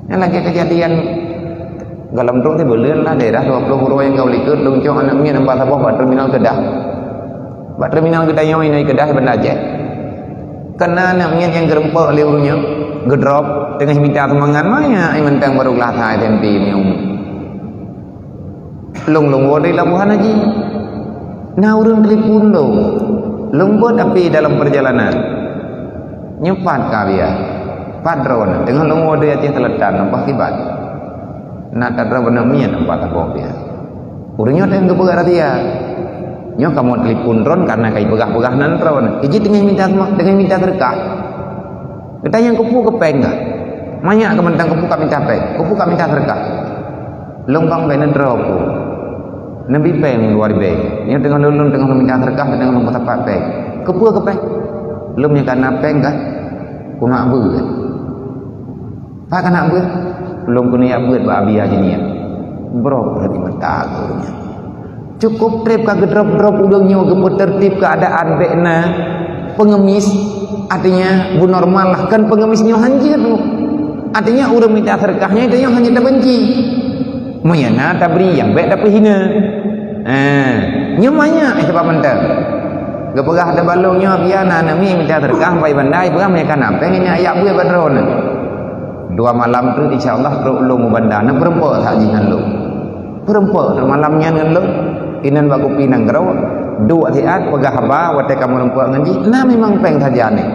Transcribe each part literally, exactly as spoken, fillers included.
Nyan lagèe keujadian goh lom trok sibuleuen lah, daerah dua puluh uroe nyang ka u likot, lôn cok aneuk miet nyoe bak saboh bak terminal Kedah. Bak terminal Kedah nyoe, inoe Kedah, Banda Aceh. Kana aneuk miet nyang geureumpok lé ureueng nyoe, geudrop, teungoh mita sumbangan, manyak, ai mantong baru kelas sa S M P meuumu. Lôn, lôn woe di Labuhan Haji. Na ureueng telepon lôn. Lôn beuet api dalam perjalanan. Nyoe pat ka biya. Pat droeneuh. Teungoh lôn woe di Aceh Selatan, lôn pakiban. Na tadrop aneuk miet pat saboh biya. Ureueng nyoe teungoh geupeugah rahasia. Nyoe kamoe telepon droen karena ka ipeugah-peugah nan droen. Iji teungoh minta, teungoh minta seudeukah. Geutanyong keupeue keu péng kah? Manyak keu mantong keupeue ka minta péng, keupeue ka minta seudeukah. Lôn bang bèk neudroe peue. Neubi péng dua ribèe. Nyoe teungoh lôn, lôn teungoh lôn minta seudeukah, teungoh lôn peusapat péng. Keupeue keu péng? Lôn nyang ka na péng kah? Keuneuk beuet. Pat keuneuk beuet? Lôn keuneuk jak beuet bak Abi Haji Niang. Brok laju mata geuh nyan. Cukup trép ka geudrop-drop ureueng nyoe, geupeuteurtib keuadaan, bèk na peungemis, artinya bu normal lah, kan peungemis nyoe hanjeuet nyoe. Artinya ureueng mita seudeukah nyoe, nyoe hanjeuet tabenci. Meunyoe na tabri nyang bèk tapeuhina. Ha, nyoe manyak, eh, sabab mantong. Geupeugah teuh bak lôn nyoe, biya na aneuk miet mita seudeukah, pai Banda, ipeugah meunyoe ka na péng, nyoe jak beuet bak droeneuh. Dua malam teuk, insya Allah, trok lôn u Banda, na peureumpok that jih ngon lôn. Peureumpok trok malam nyan ngon lôn, inan bak kupi nanggroe, duek siat, peugah haba watèe ka meureumpok ngon jih, na memang péng sajan nyoe.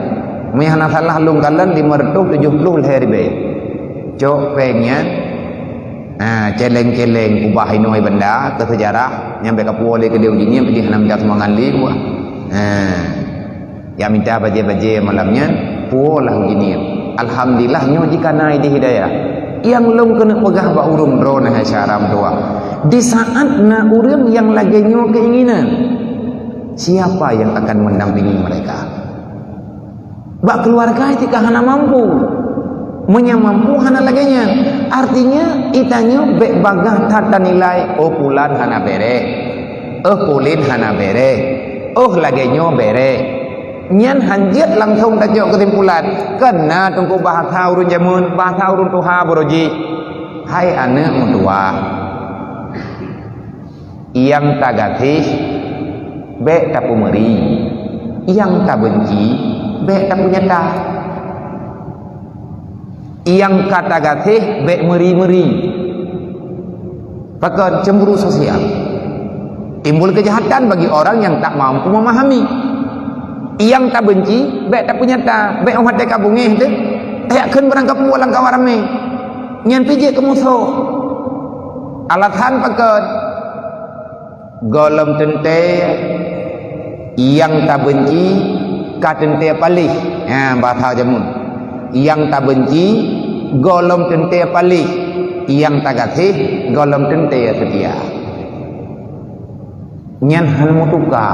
Meunyoe hana salah lôn kalon limong reutôh tujoh ploh lhèe ribèe. Cok péng nyan, ha, cèlèng-cèlèng kubah inoe Banda keu seujarah, nyan bèk kapuwoe lé keudéh uji nyan, pih hana minta sumbangan lé buah. Ha. Nyang mita bajèe-bajèe malam nyan, puwoe lah uji nyan. Alhamdulillah, nyoe jih ka na idéh hidayah. Nyang lôn keuneuk peugah bak ureueng droeneuh hai syedara meutuwah. Di saat na ureueng nyang lagèe nyoe keinginan, siapa yang akan mendampingi mereka? Bak keuluwarga itika hana mampu. Meunyoe mampu hana lagèe nyan. Artinya, itanyoe bèk bagaih that tanilai, "Oh, pulan hana bèrèh. Oh, pulan hana bèrèh. Oh, lagèe nyoe bèrèh." Nyan hanjeuet langsong tacok keusimpulan. Kan na teungku bahasa ureueng jameun, bahasa ureueng tuha baroe jih. Hai aneuk meutuwah, nyang tagaséh bèk tapeumeuri, nyang tabeunci bèk tapeunyata. Nyang ka tagaséh bèk meuri-meuri. Pakon? Cemburu sosial. Timbul kejahatan bagi orang yang tak mampu memahami. Nyang tabeunci bèk tapeunyata, bèk 'oh watèe ka beungéh teuh, tajak kheun barang kapeue lam kawan ramé. Nyan pih jeuet keu musoh. Alasan pakon? Gohlom teuntèe nyang tabeunci ka teuntèe paléh. Ha, bahasa jameun. Nyang tabeunci gohlom teuntèe paléh, nyang tagaséh gohlom teuntèe seutia. Nyan hana meutuka.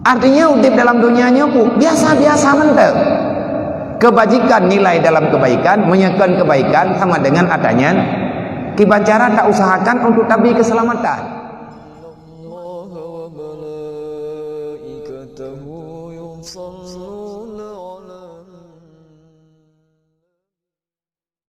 Artinya, udép dalam donya nyoe pih biasa-biasa mantong. Kebajikan, nilai dalam kebaikan, meunyoe kon kebaikan sama dengan ata nyan, kiban cara tausahakan untuk tabi keuseulamatan.